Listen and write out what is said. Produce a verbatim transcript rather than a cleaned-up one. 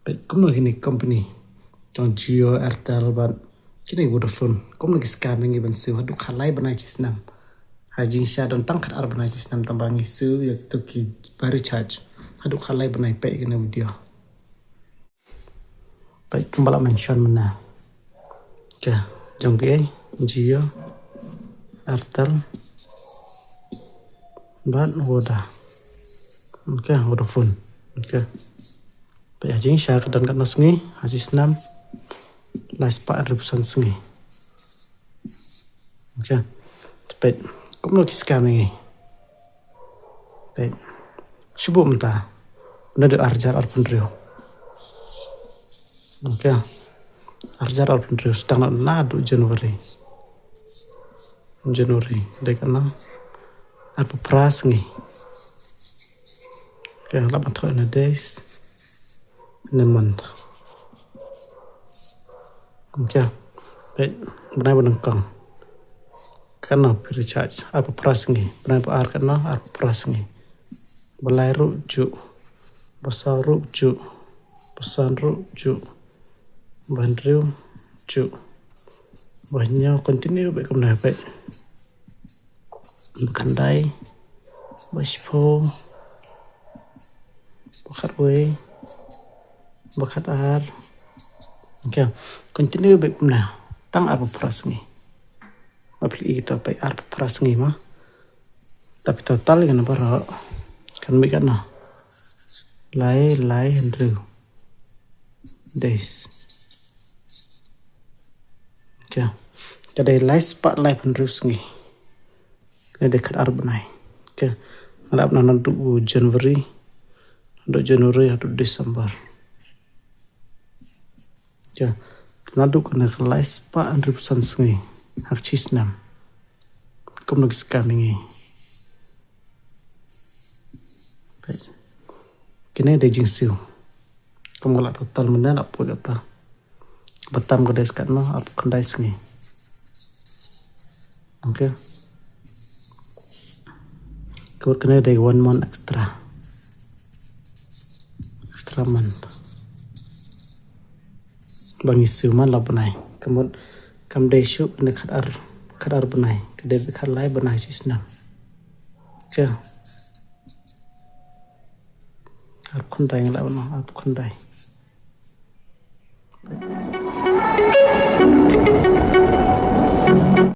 Peit kumno kine ki company jong Jio, Airtel bad kine ki Vodafone, kumno ki scam ïa ngi ban siew haduh khatlai bnai shisnem. Ha jingshisha don tang khatar bnai shisnem tang ba ngi siew ïa kito ki ba recharge haduh khatlai bnai. Peit kane video. Peit kumba la mention mynne. Ka jong ki ei, Jio, Airtel bad Voda. Ka Vodafone. Ka Peit ha jingshisha ka don katno sngi, ha shisnem lai spah hynriewphew san sngi. Okay. Te peit kumno ki scam ïa ngi. Peit. Shu buh mynta. Naduh ar hajar arphew hynriew. Okay. Ar hajar arphew hynriew, sdang naduh January. January dei katno? Arphew phra sngi. Okay, lap ban thoh ïa une u days, une u month. Okay. Peit, bnai ba nyngkong katno phi recharge? Arphew phra sngi. Bnai ba ar katno? Arphew phra sngi. Ba lai ruh juh. Ba saw ruh juh. Ba san ruh juh. Ba hynriew juh. Ba hynñiew, continue beit kumne, peit. Ba khyndai, ba shiphew, ba khatwei, ba khatar. Okay. Continue beit kumne tang arphew phra sngi. Ba phi i to, peit, arphew phra sngi ma. Te phi total ïa kane baroh, kan mih katno? Lai lai hynriew days. Okay. Ka dei lai spah laiphew hynriew sngi. Kane dei khatar bnai. Okay. Nga lap naduh January, naduh January haduh December. Okay. Naduh kane ka lai spah hynriewphew san sngi ha ka shisnem. Kumno ki scam ïa ngi. Kine dei jingsiew. Kum ka la total mynne, la poi kata. Ba tam ka dei katno? Arphew khyndai sngi. Okay. Ka mut kane dei one month extra. Extra month. Ba ngi siew man la bnai. Ka mut kam dei shuh kane khatar, khatar bnai. Ka dei beit khatlai bnai shisnem. Okay. Arphew khyndai, nga lap ban ong arphew khyndai.